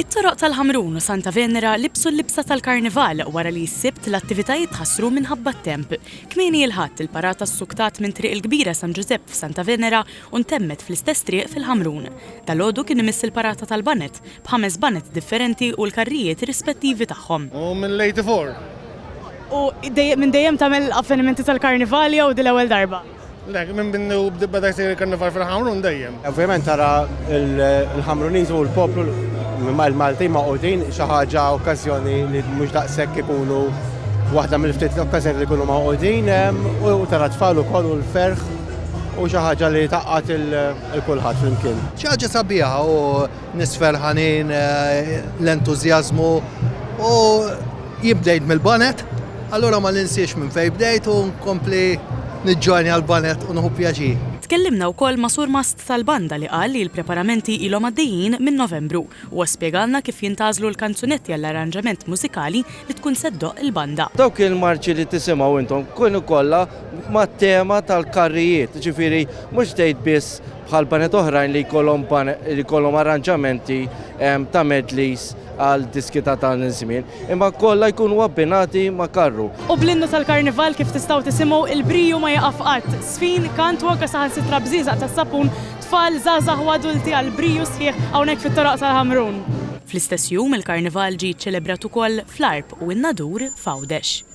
It-toroq tal-Ħamrun u Santa Venera libsu l-libsa tal-Karnival wara li s-Sibt l-attivitajiet tħassru minħabba t-temp. Kmieni il-Ħadd, il-parata ssuktat minn Triq il-Kbira San Ġużepp f'Santa Venera u ntemmet fl-istess triq fil-Ħamrun. Dalgħodu kien imiss il-parata tal-baned, b'ħames baned differenti u l-karrijiet rispettivi tagħhom. U mill-84. U minn dejjem tagħmel avvenimenti tal-Karnival jew din l-ewwel darba? Le, minn mindu beda jsir il-Karnival fil-Ħamrun dejjem. Ovvjament tara l-Ħamruniż u l-poplu l-Maltin magħqudin xi ħaġa okkażjoni li mhux daqshekk ikunu waħda mill-ftit okkażjoni li jkunu magħqudin u tara tfal ukoll u l-ferħ u xi ħaġa li tgħaqqad il kulħadd flimkien. Xi ħaġa sabiħa u nies ferħanin, l-entużjażmu u jien bdejt mill-banet, allura ma ninsiex minn fejn bdejt u nkompli niġġojnja l-banet u nieħu pjaċir. Tkellimna wkoll ma' surmast tal-banda li qal li l-preparamenti ilhom għaddejjin minn Novembru. Huwa spjegalna kif jintgħażlu l-kanzunetti għall-arranġament mużikali li tkun se ddoqq il-banda. Dawk il-marċi li tisimgħu intom kienu kollha mat-tema tal-karrijiet, jiġifieri mhux tgħid biss bħal baned oħrajn li jkollhom li jkollhom arranġamenti ta' medleys għal diski ta' dan iż-żmien, imma kollha jkunu abbinati ma' karru. U bl-innu tal-Karnival kif tistgħu tisimgħu il-briju ma jieqaf qatt. Żfin, kant u anke saħansitra bżieżaq tas-sapun, tfal, żgħażagħ u adulti għal briju sħiħ hawnhekk fit-toroq tal-Ħamrun. Fl-istess jum il-Karnival ġie ċċelebrat ukoll fl-Għarb u n-Nadur f'Għawdex.